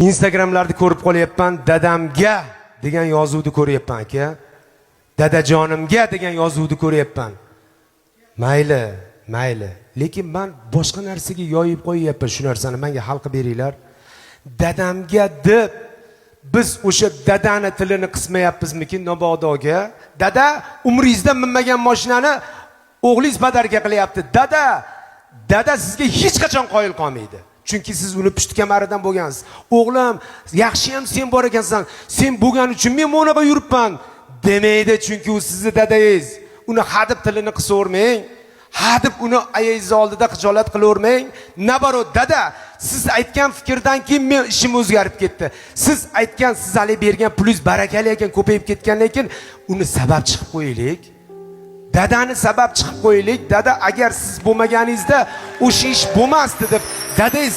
Instagramlarda ko'rib qolyapman, dadamga degan yozuvni ko'ryapman aka. Dadajonimga degan yozuvni ko'ryapman. Mayli, mayli. Lekin men boshqa narsaga yoyib qo'yyapman shu narsani, menga hal qilib beringlar. Dadamga deb biz o'sha dadani tilini qismayapmizmikin nabodoga? Dada, umringizda minmagan mashinani o'g'lingiz padarka qilyapti. Dada, dada sizga hech qachon qoyil qolmaydi. Chunki siz uni pushti kamaridan bo'lgansiz. O'g'lim, yaxshi ham sen bor ekansan. Sen bo'lgani uchun men bunaqa yuribman demaydi, chunki u sizni dadangiz. Uni hadeb tilini qisavermang. Hadeb uni ayangiz oldida xijolat qilavermang. Nabarot, dada, siz aytgan fikrdan keyin men ishim o'zgarib ketdi. Siz aytgan, siz hali bergan pulingiz barakali ekan, ko'payib ketgan, lekin uni sabab chiqib qo'yaylik. Dadani sabab chiqib qo'yaylik. Dada, agar siz bo'lmaganingizda o'sha ish bo'lmasdi deb dadangiz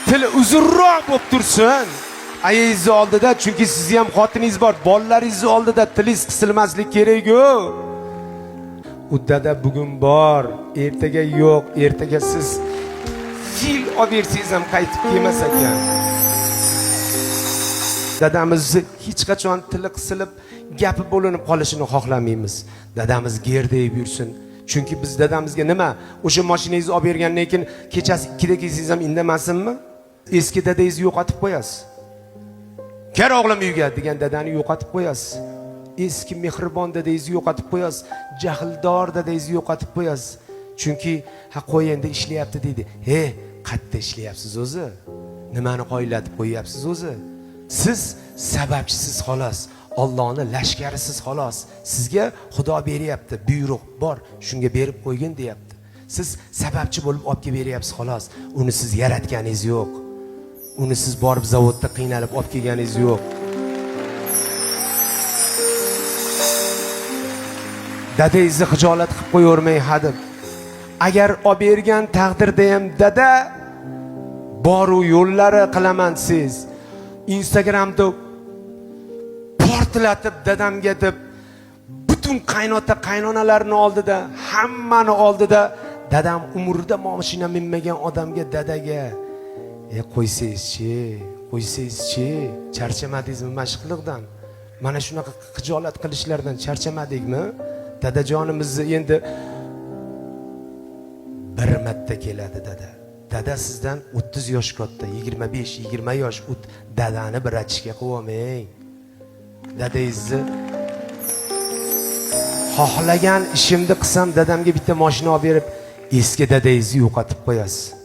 tili uzunroq bo'lib tursin ayangizni oldida, chunki sizni ham xotiningiz bor, bolalaringizni oldida tilingiz qisilmaslik kerak-ku. U dada bugun bor, ertaga yo'q, ertaga siz fil olib bersangiz ham qaytib kelmas ekan. Dadamizni hech qachon tili qisilib, gapi bo'linib qolishini xohlamaymiz. Dadamiz gerdayib yursin. Chunki biz dadamizga nima, o'sha mashinangizni olib bergandan keyin kechasi 2da kelsangiz ham indamasinmi? Eski dadangizni yo'qotib qo'yasiz. Kel o'g'lim uyga degan dadani yo'qotib qo'yasiz. Eski mehribon dadangizni yo'qotib qo'yasiz. Jahldor dadangizni yo'qotib qo'yasiz. Chunki ha qo'y endi ishlayapti deydi. He, qayerda ishlayapsiz o'zi? Nimani qoyillatib qo'yyapsiz o'zi? Siz sababchisiz xolos. Allohning lashkarisiz xolos. Sizga Xudo beryapti, buyruq bor, shunga berib qo'ygin deyapti. Siz sababchi bo'lib olib kelib beryapsiz xolos. Uni siz yaratganingiz yo'q. Uni siz borib zavodda qiynalib olib kelganingiz yo'q. Dadangizni xijolat qilib qo'yavermang hadeb. Agar olib bergan taqdirda ham dada boru yo'llari qilaman siz. Instagramda portlatib dadamga deb butun qaynota qaynonalarni oldida, hammani oldida dadam umrida mashina minmagan odamga dadaga qo'ysangizchi, qo'ysangizchi, charchamadingizmi mashqliqdan? Mana shunaqa xijolat qilishlardan charchamadikmi? Dadajonimizni endi bir marta keladi dada. Dada sizdan 30 yosh katta, 25, 20 yosh dadani bir achishga qo'ymang. Dadangizni xohlagan ishimni qilsam dadamga bitta mashina olib berib, eski dadangizni yo'qotib qo'yasiz.